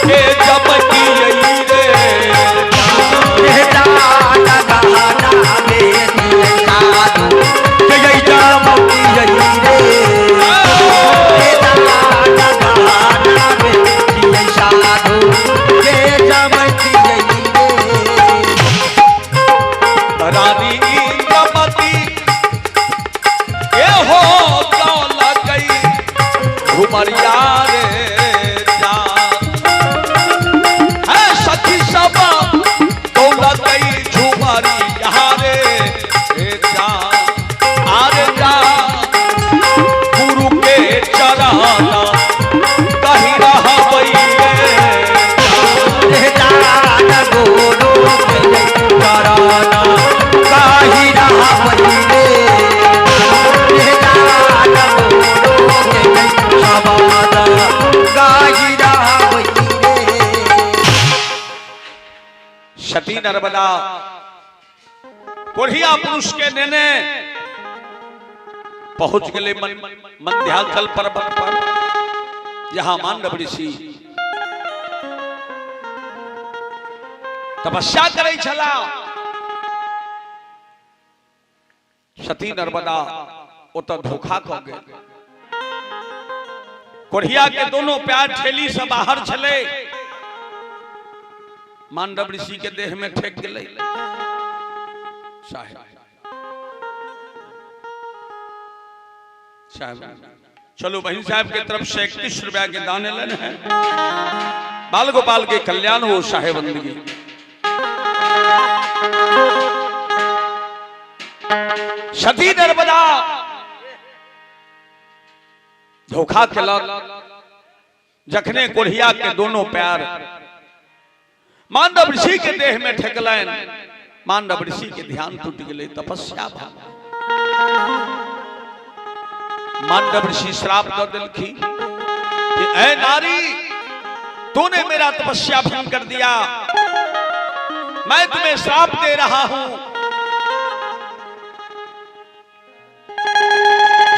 के जमती रे। रानी इंद्रमती ए हो गौल गई घुमरिया रे जान है सखी सब गौल गई झुमरिया रे जान आरे जान गुरु के चरण कहीं रहबै रे सती नर्मदा कोढ़िया पुरुष के नेने पहुंच गए मध्यांचल पर्वत पर, जहां मांडव ऋषि तपस्या करै छला। सती नर्मदा ओतऽ धोखा कऽ गेल। कोढ़िया के दोनों प्यार ठेली से बाहर छलै, मांडव ऋषि के देह में ठेक गेलै। साहेब साहेब चलो बहन साहब के तरफ से 31 रुपया के दान एलन है। बाल गोपाल के कल्याण हो साहेब बंदगी। सती नर्मदा धोखा केलक जखने कोढ़िया के दोनों पैर मांडव ऋषि के देह में ठेकलनि। मांडव ऋषि के ध्यान टूट गेलै, तपस्या भऽ मांडव ऋषि श्राप दऽ देलखिन कि ऐ नारी, तूने मेरा तपस्या भंग कर दिया, मैं तुम्हें श्राप दे रहा हूं।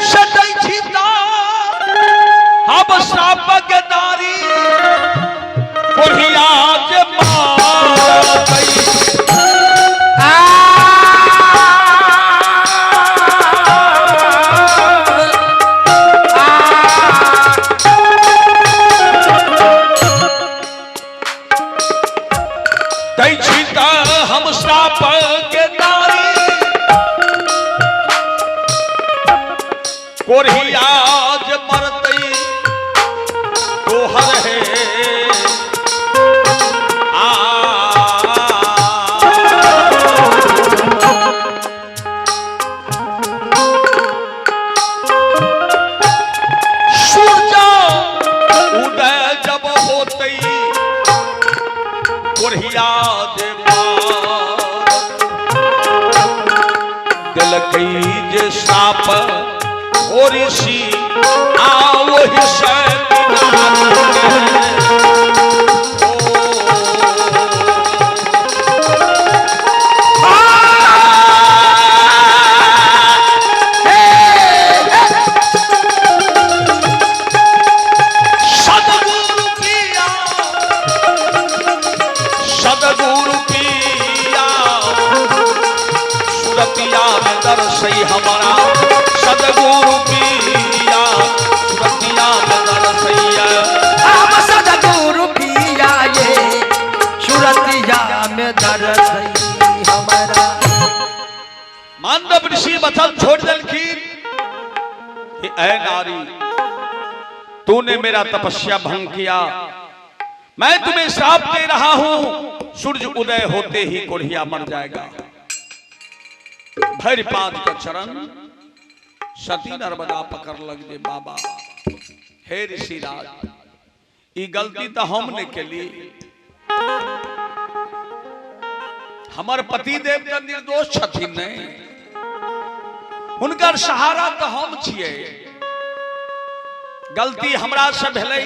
सदै छी अब श्राप के नारी कोढ़िया जे मारतै। दै छी तऽ हम श्राप के नारी कोढ़िया जे मरतै तोहर हे आ। सूरज उदय जब होतै कोढ़िया जे देलकै जे साप ओ ऋषि आ ओहि से सदगुरु पिया, सदगुरु पिया सुरतिया में दर्शई हमारा। सदगुरु पिया सुरतिया में दर्शैया। हम सदगुरु पिया ये सुरतिया में दर्शई हमारा। मानव ऋषि वचन छोड़ देलखिन कि ऐ नारी, तूने मेरा तपस्या भंग किया, मैं तुम्हें श्राप दे रहा हूं, सूर्य उदय होते ही कोढ़िया मर जाएगा। भरि पाद का चरण सती नर्मदा पकड़ लग जे बाबा, हे ऋषिराज, ई गलती तो हम ने केली, हमर पति देव तो निर्दोष छथिन नहीं, हुनकर सहारा तो हम छियै, गलती हमरा से भेलै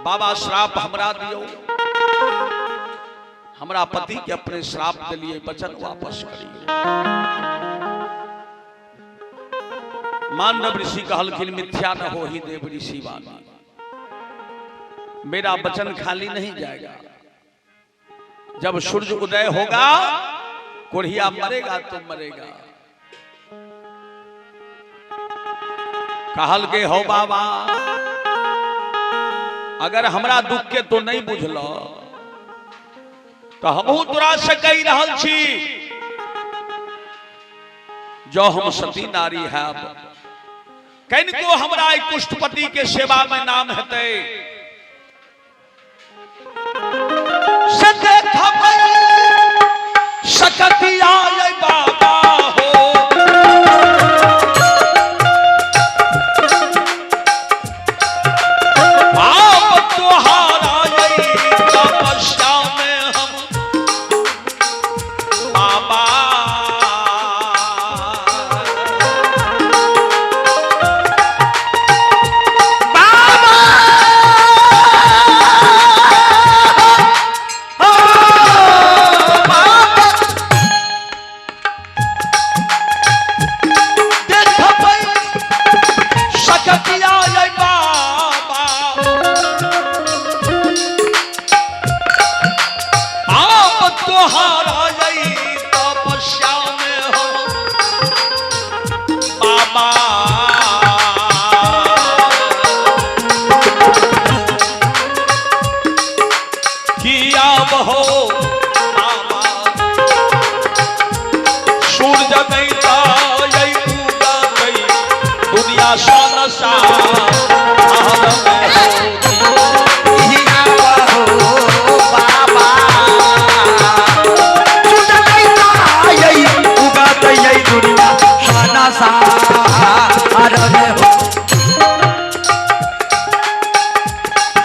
बाबा, श्राप हमरा दियौ, हमरा पति के अपने श्राप दिलिए, वचन वापस करिए। मानव ऋषि कहलखिन मिथ्या न हो ही देव ऋषि वाणी। मेरा वचन खाली नहीं जाएगा। जब सूर्य उदय होगा कोढ़िया मरेगा तो मरेगा। कहल के हो बाबा, अगर हमरा दुख के तो नहीं बुझल तो हमहू तोरा से कहि रहल छी, जो हम सती नारी है कनिको हमरा कुष्ठपति के सेवा में नाम हेतै से देखबै सकतिया ये बाबा हो। पाप तुहारा ये तपस्या में हम बाबा। देखबै सकतिया ये बाबा, आप तुहारा ये तपस्या में हो बाबा। किया बहो बाबा, सूरज नहीं यही उगतै दुनिया सनसा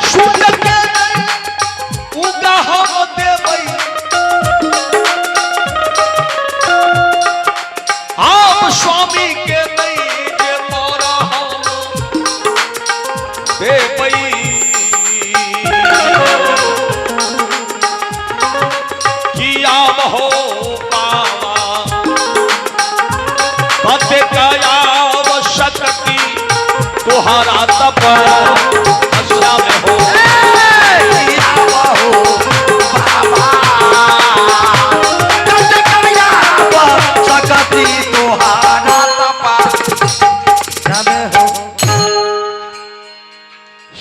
सूरज के उगा हम देबै, आप स्वामी के नहीं जे मोरा हम देबै। किया हो बाबा कते आवश्यकती तुहारा तप में हो।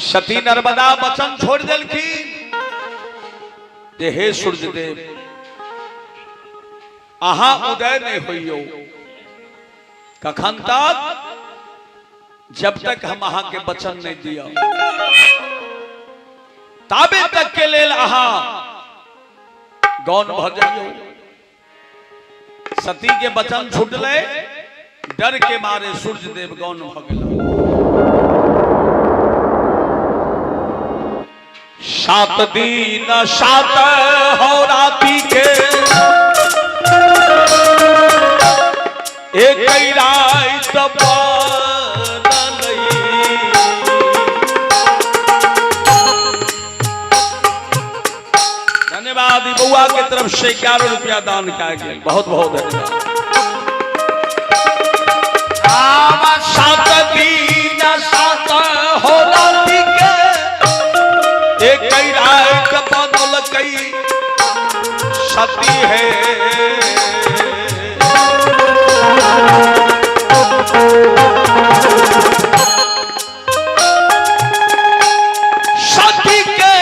सती नर्मदा वचन छोड़ देलखिन जे हे सूर्यदेव अहाँ उदय नहीं होइयो कखन तक, जब तक हम अहाँ के वचन नहीं दिया ताबे तक के लेल अहाँ गौन भ जाइयो। सती के वचन छूटले, डर के मारे सूर्यदेव गौन भ गेल। 7 दिन 7 हो राती के एक रात बनलई। धन्यवाद। बउआ के तरफ से 11 रुपया दान किया गया, बहुत बहुत धन्यवाद। 7 दिन 7 हो राती के एक रात बनल कई सती है। सती के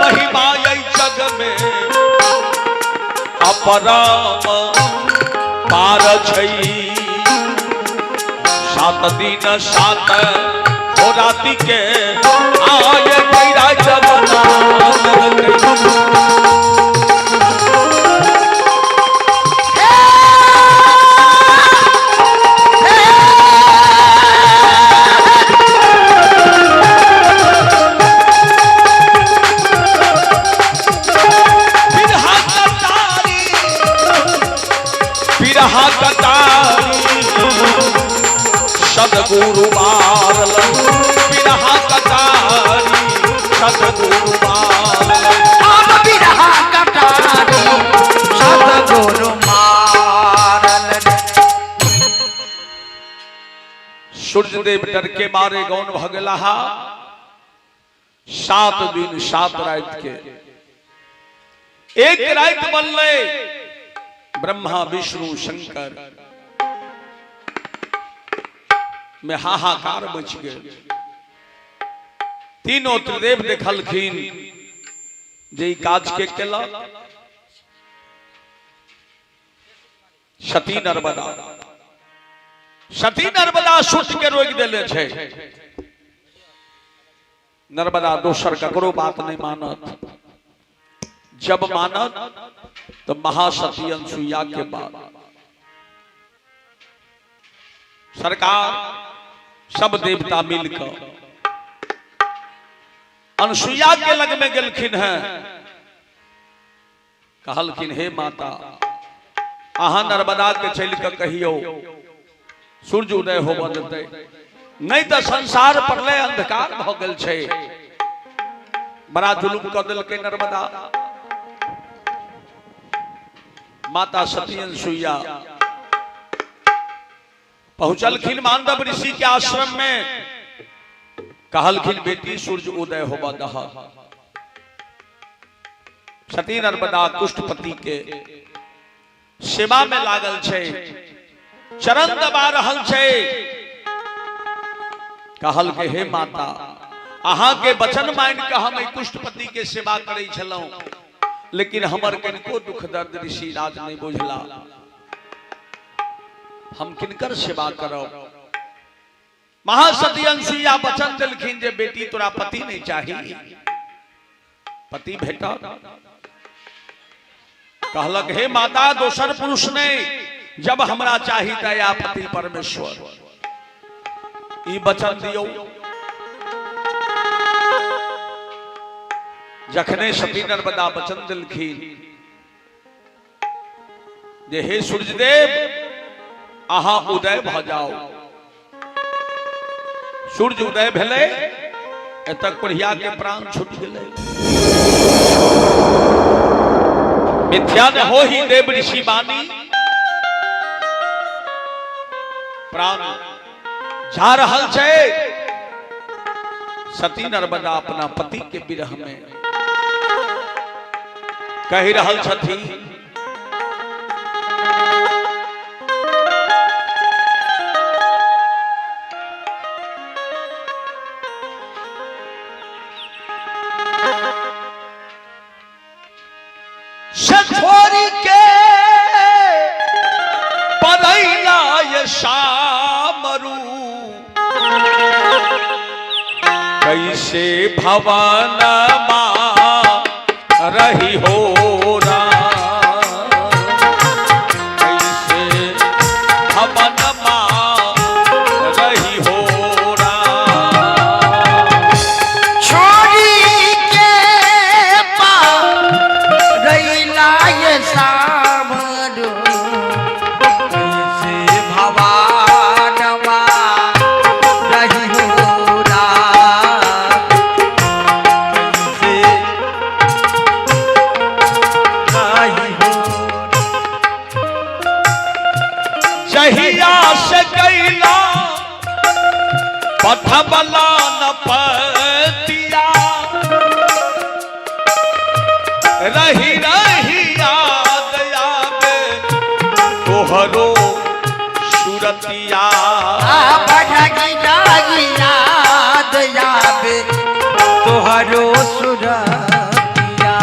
महिमा यही जग में अपराम पार छई। 7 दिन 7 हो राती के आए कई रात बनल कई। बिरहा कटारी सदगुरु मारल, बिरहा कटारी सदगुरु मारल। बिरहा कटारी सदगुरु मारल। सूर्यदेव डर के मारे गौन भगलाहा। 7 दिन 7 राति के एक राति बनलै। ब्रह्मा, विष्णु, शंकर में हाहाकार मच गेल। तीनों त्रिदेव देखलखिन जे ई काज के केलक? सती नर्मदा। सती नर्मदा सूर्य के रोकि देले छै। नर्मदा दोसर ककरो बात नहीं मानत, जब मानत तो महासती अनसुईया के बाद। सरकार, सब देवता मिलकर अनसुईया के लग में गेलखिन हैं। कहलखिन, हे माता, अहाँ नर्मदा के चलि कऽ कहियौ, सूर्य उदय होबऽ देतै, नहीं तऽ संसार प्रलय अंधकार भऽ गेल छै। बड़ा जुलुम कऽ देलकै नर्मदा। माता सती अनसुईया पहुंचलखिन मांडव ऋषि के आश्रम में। कहलखिन, बेटी, सूर्य उदय होबऽ दह। सती नर्मदा कुष्ठपति के सेवा में लागल छै, चरण दबा रहल छै। कहल के, हे माता, अहाँ के वचन मान के हम एहि कुष्ठपति के सेवा करै छलहुँ, लेकिन हमर कनिको दुख दर्द ऋषि राज नहीं बुझला। हम किनकर सेवा करब? महासती अनसुईया वचन देलखिन जे बेटी, तोरा पति नहीं चाही? पति भेटत। कहलक, हे माता, दोसर पुरुष नहीं, जब हमरा चाही दया पति परमेश्वर। ई वचन दियौ। जखने सती नर्मदा वचन देलखिन जे हे सूर्यदेव, अहाँ उदय भऽ जाओ, सूर्य उदय भेलै। एतक कोढ़िया के प्राण छूट गेलै। मिथ्या न हो ही देव ऋषि बानी। प्राण जा रहल छै। सती नर्मदा अपना पति के विरह में कहि रहल छथिन, से छोड़ी के पदैला ये सामरू, कैसे भवन रही हो राम? कैसे भवन रही हो राम? छोड़ी के रैला ये सामरो, कैसे भवानवा रही हो राम? कैसे रही हो? जहिया से गैला पथबला न पतिया, रही रही याद आवे तोहरो सुरतिया। बढ़ी जागी याद आवे तोहरो सुरतिया।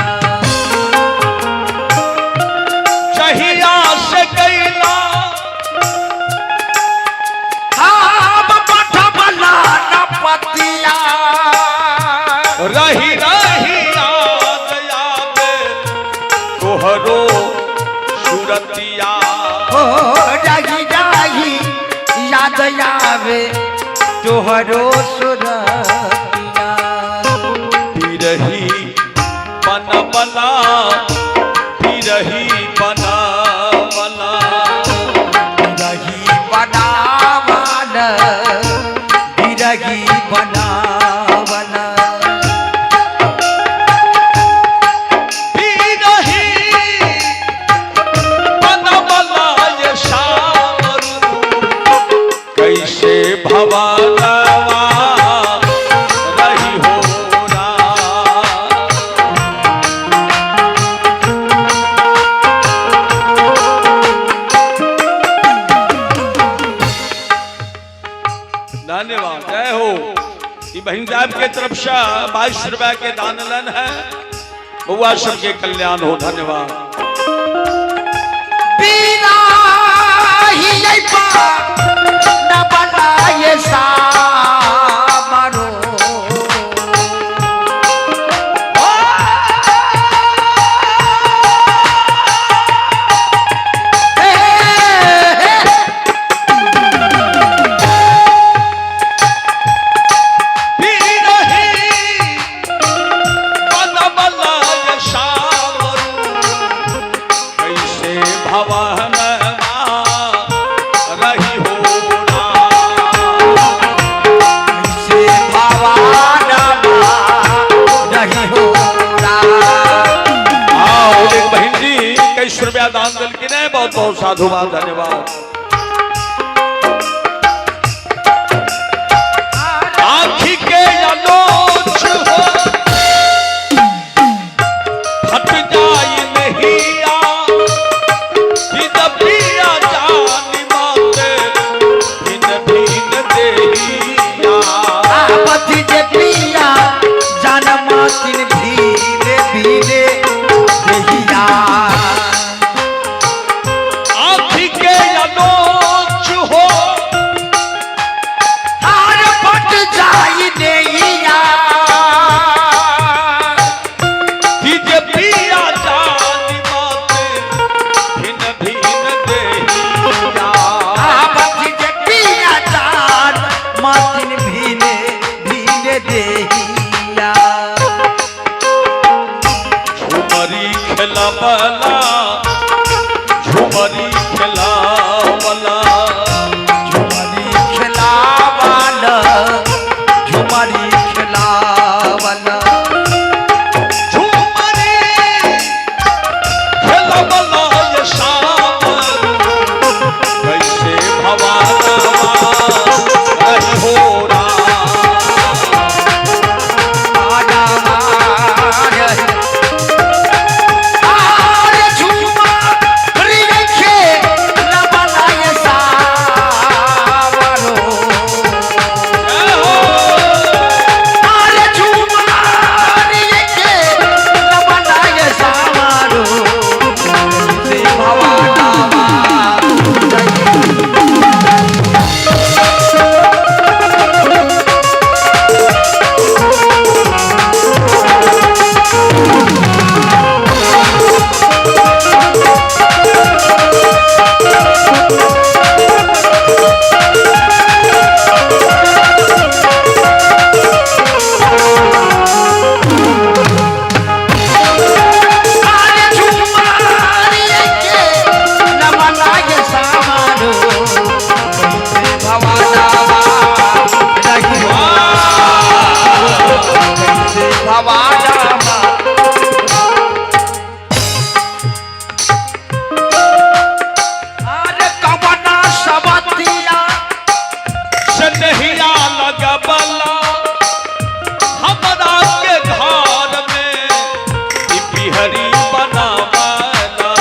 जहिया से गैला आब पठबला न पतिया, रही रही याद आवे तोहरो सुरतिया। हो रही रही याद आवे तोहरो सुरतिया। बिरही बनबला, बिरही बनबला, बिरही बनावल, बिरही बनावल, बिरही बनबला ये सावरू, कैसे भवनवा तरफ से 22 रुपया के दान लन है। बउआ सबके कल्याण हो, धन्यवाद। बिरही न बनाए सामरो। हे, हे, बिरही बनबला ये सावरू, कैसे भवन रही हो ना। से भवाना नहीं हो आओ, एक बहन जी 21 रुपया दान दिलखिन है। बहुत बहुत साधुवाद, धन्यवाद। आखी के आलोच हो फट जाई नहीं आ कि पिया जानी माते भिन भिन देहिया। आपति जे पिया जान मातिन भीले भीले देहिया। आखी के आलोच हो हार फट जाई नैया। कि जे पिया जानी माते भिन भिन देहिया। आपति जे पिया जान मातिन भीले भीले देहिया। झुमरी खेलावला, झुमरी खेलावला, झुमरी खिलावल, झुमरी खिलावल, झुमरी खेलावला ये सावर, कैसे भवानवा रही हो राम। जय हो। भवाना अरे कवना सवतिया सनहिया लगबला हमरा के घर में ई बिहरी बनावला।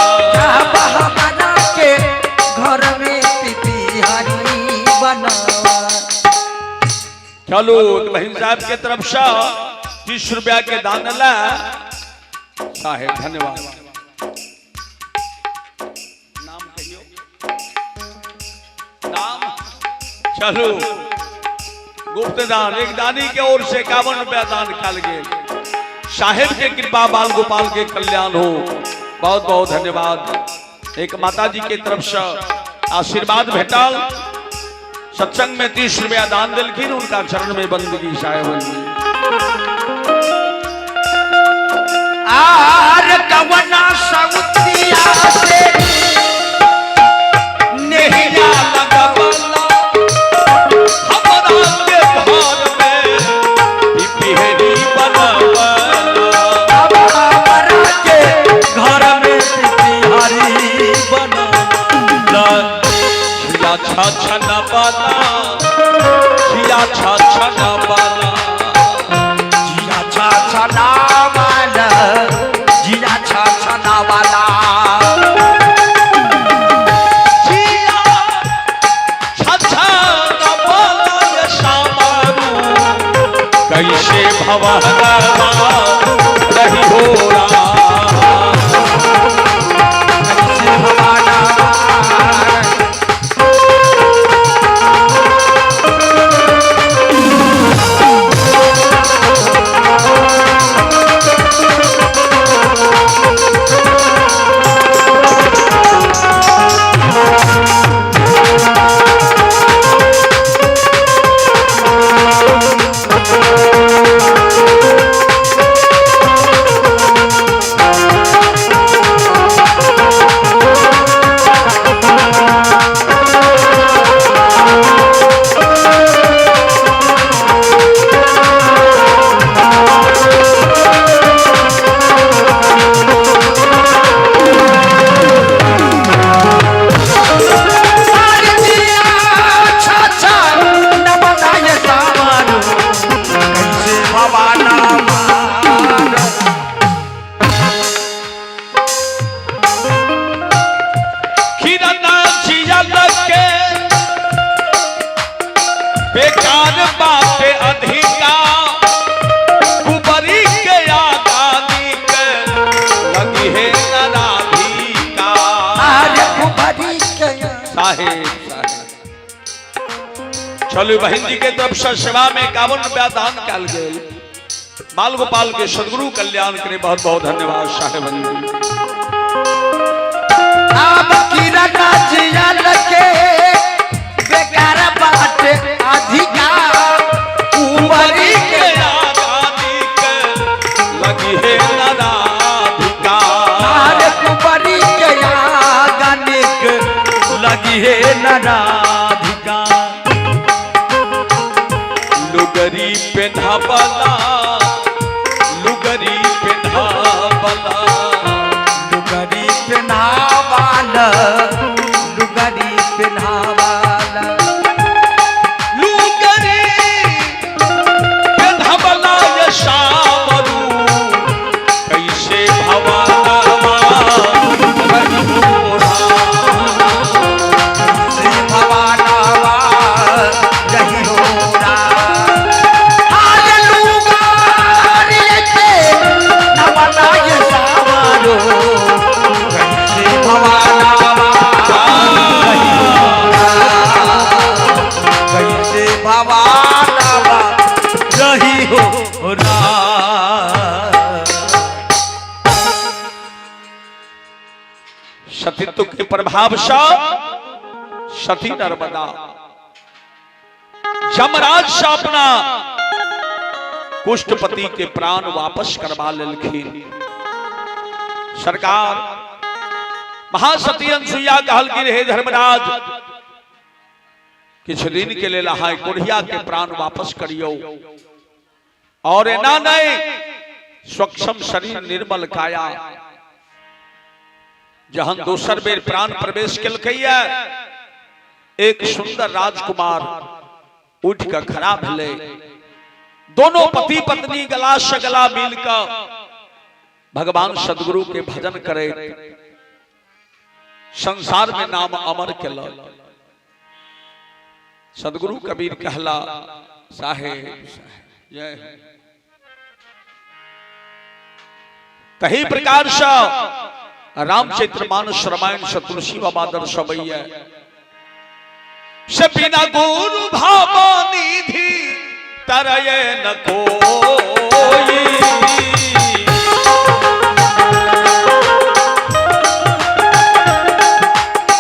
बहना के घर में पिपिहरी बनावा। चलो, बहन साहब के तरफ से 30 रुपया के दान ला साहेब, धन्यवाद। नाम कहियो, नाम। चलो, गुप्त दान, एक दानी के ओर से 51 रुपया दान कल गए। साहेब के कृपा, बाल गोपाल के कल्याण हो। बहुत बहुत धन्यवाद। एक माता जी के तरफ से आशीर्वाद भेटल, सत्संग में 30 रुपया दान दिलखिन, उनका चरण में बंदगी साहेब जी। आर कवना सवतिया से नहिया लगबला हमरा के घर में ई बिहरी बनवला। हमरा के घर में पिपिहरी बनावा। छिया छा छना बाला, छिया छा छना बाला, जिया छा छना वाला, जिया छा छना वाला। भवनवा रही हो राम। कैसे भवानवा कैसे भवानवा किरण जियल के बेकार बाटे अधिकार, कुबरी के आगानी के लगी है न राधिका। आरे कुबरी के साहेब साहेब, चलू बहन जी के तरफ से सेवा में 51 रुपया दान कल गए। बाल गोपाल के सदगुरु कल्याण करे, बहुत बहुत धन्यवाद साहेब जी। अब किरण जियल के बेकार बाटे अधिकार, कुबरी के के आगानी के लगी है न राधिका। आरे कुबरी के आगानिक लगी है न राधिका। लुगरी पेन्हावला, लुगरी पेन्हावला, लुगरी पेन्हावाला, लुगरी पेन्हावाला, लुगरी पेन्हावला ये सावरू कैसे भवानवा रही हो राम। श्री भवानवा रही हो राम। आज लुगारी के नवना ये सावरो, कैसे भवानवा रही हो राम। कैसे भवानवा रही हो राम। सतीत्व के प्रभाव से सती नर्मदा जमराज से अपना कुष्ठपति के प्राण वापस करवा लेलखिन। सरकार महासती अनसुईया कहल कि हे धर्मराज, किछु दिन के लेल अहाँ कोढ़िया के प्राण वापस करियो, और एना नहीं सूक्ष्म शरीर निर्मल काया। जहन दोसर बेर प्राण प्रवेश केलकैया, एक सुंदर राजकुमार उठ के खड़ा भेलै। दोनों पति पत्नी गला से गला मिलकर भगवान सदगुरु के भजन करे, संसार में नाम अमर केलक। सदगुरु कबीर कहला साहेब जय हो। तही प्रकार से रामचरित मानस रामायण से तुलसी बाबा दर्शबैया से बिना गुरु भावानिधि तरय न कोई।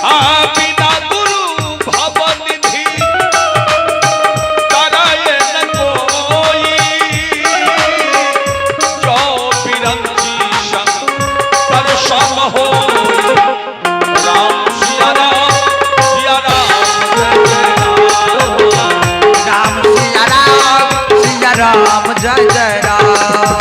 हाँ, बिना गुरु भवनिधि तरय न कोई। जो बिरंजी संग कर सम हो, राम सिया राम सिया राम जय जय राम। राम सिया राम सिया राम जय जय राम।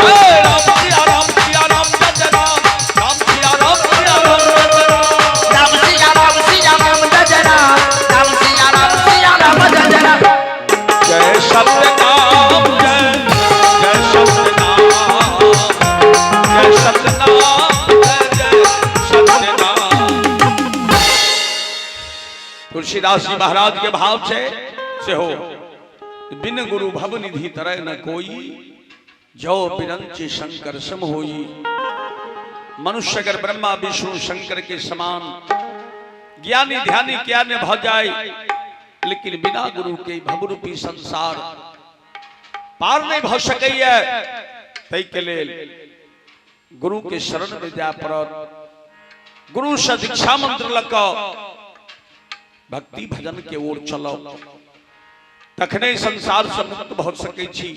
हे राम सिया राम सिया राम जय जय राम, राम सिया राम सिया राम जय जय राम। राम सिया राम सिया राम जय जय राम, राम सिया राम सिया राम जय जय राम। जय सतनाम जय जय सतनाम, जय सतनाम जय जय सतनाम। तुलसीदास जी महाराज के भाव से हो बिन गुरु भव निधि तरह न कोई, जो बिरंचि शंकर सम होई। मनुष्य अगर ब्रह्मा विष्णु शंकर के समान ज्ञानी ध्यानी क्या ने भ जाए, लेकिन बिना गुरु के भवरूपी संसार पार नहीं भ सकैया। ताहि के लेल गुरु के शरण में जाय पड़त, गुरु से दीक्षा मंत्र लऽ कऽ भक्ति भजन के ओर चलो, तखने संसार से मुक्त भऽ सकै छी।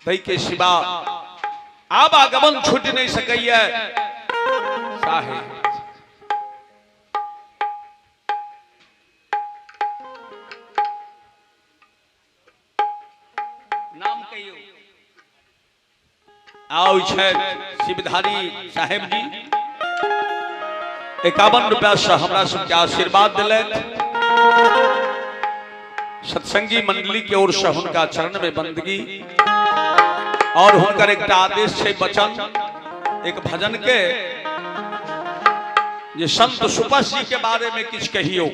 ताहि के सिवा आवागमन छूटि नहीं सकैया। साहेब नाम कहियो। आओ छै शिवधारी साहेब जी 51 रुपया से हमरा सबके आशीर्वाद दिलथि। सत्संगी मंडली के ओर से हुनका चरण में बंदगी और हुनकर एक आदेश छै वचन एक भजन के जे संत सुपस जी के बारे में किछु कहियो।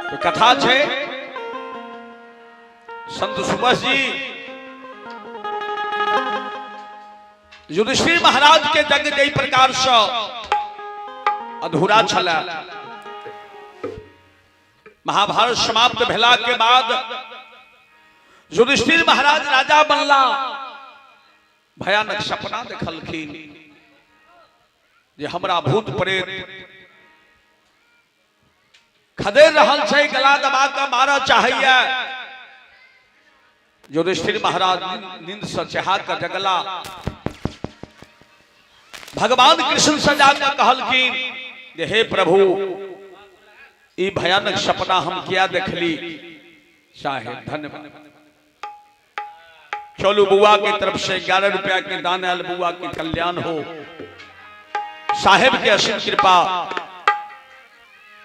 तो कथा छै संत सुबस जी युधिष्ठिर महाराज के यज्ञ जाहि प्रकार से अधूरा छला, महाभारत समाप्त भेला के बाद युधिष्ठिर महाराज राजा बनला, भयानक सपना देखलखिन जे हमरा भूत प्रेत खदेड़ रहल छै, गला दबा कऽ मारऽ चाहैया। युधिष्ठिर महाराज नींद से चेहा कऽ जगला, भगवान कृष्ण से जाकर कहलखिन जे हे प्रभु, ई भयानक सपना हम किया देखली। साहेब धन्यवाद। चलू बुआ के तरफ से 11 रुपया के दान आयल, बुआ के कल्याण हो, साहेब के असीम कृपा।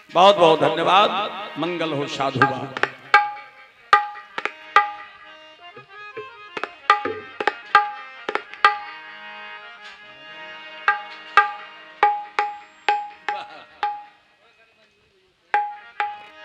बहुत बहुत धन्यवाद। मंगल हो, साधुवाद।